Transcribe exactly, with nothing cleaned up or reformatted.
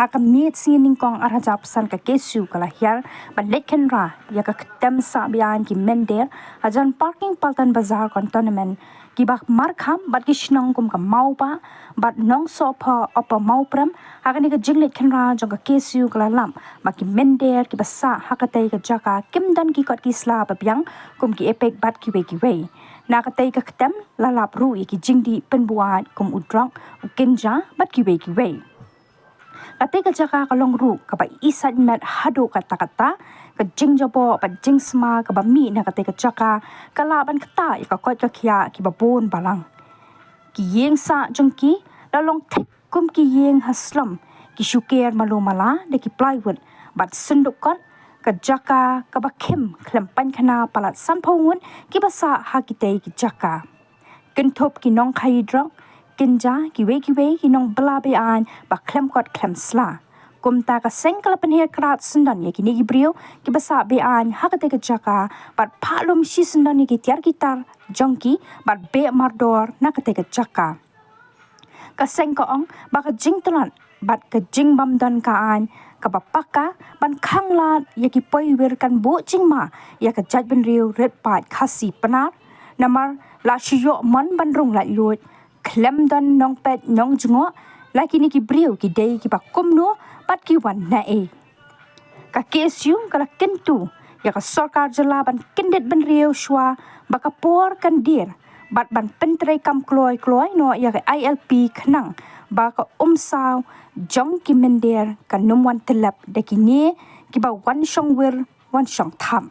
Ka miet sngi nyngkong ar hajar arphew san ka KSU ka la hiar ban leit khynra ïa ka ktem sah beaiñ ki mynder hajan parking Paltan Bazar Cantonment kiba markham bad ki shnong kum ka Mawbah bad Nongsohphoh, Upper Mawprem. Ha kane ka jingleit khynra jong ka KSU ka la lap ba ki mynder kiba sah ha katei ka jaka kim don ki kot ki sla ba biang kum ki epic bad kiwei kiwei. Na katei ka ktem la lap ruh ïa ki jingdih pynbuaid kum u drok, u kynja bad kiwei kiwei. Katei ka jaka ka long ruh kaba isait met haduh katta katta. Ka jingjaboh bad jingsma kaba mih na katei ka jaka ka lah ban ktah ïa ka koit ka khiah kiba bun balang. Ki ïing sah jong ki la long thik kum ki ïing ha slum, ki shu ker malu mala da ki plywood bad synduk kot. Ka jaka kaba khim khlem paikhana palat sanphew ngut kiba sah ha kitei ki jaka. Kynthup ki nongkhaïi drok, kynja, kiwei kiwei ki nongbylla beaiñ ba khlem kot khlem sla. Kumta ka seng ka la pynhiar krad syndon ïa kine ki briew kiba sah beaiñ ha katei ka jaka bad phah lum shisyndon ïa ki tiar ki tar jong ki bad beh mardor na katei ka jaka. Ka seng ka ong ba ka jingtlot bad ka jingbym don ka aiñ kaba paka ban khanglad ïa ki poiwir kan buh jingma ïa ka jaitbynriew rit paid Khasi Pnar. Namar la shu ïoh mon ban rung laitluid, khlem don nongpeit nongjngoh la kine ki briew ki dei kiba kumno bad ki wan naei. Ka KSU ka la kyntu ïa ka sorkar jylla ban kyndit bynriew shuwa ba ka por kan dier bad ban pyntreikam kloi kloi noh ïa ka ILP khnang ba ka umsaw jong ki mynder kan ym wan tyllep da kine kiba wan shong wir wan shong thap.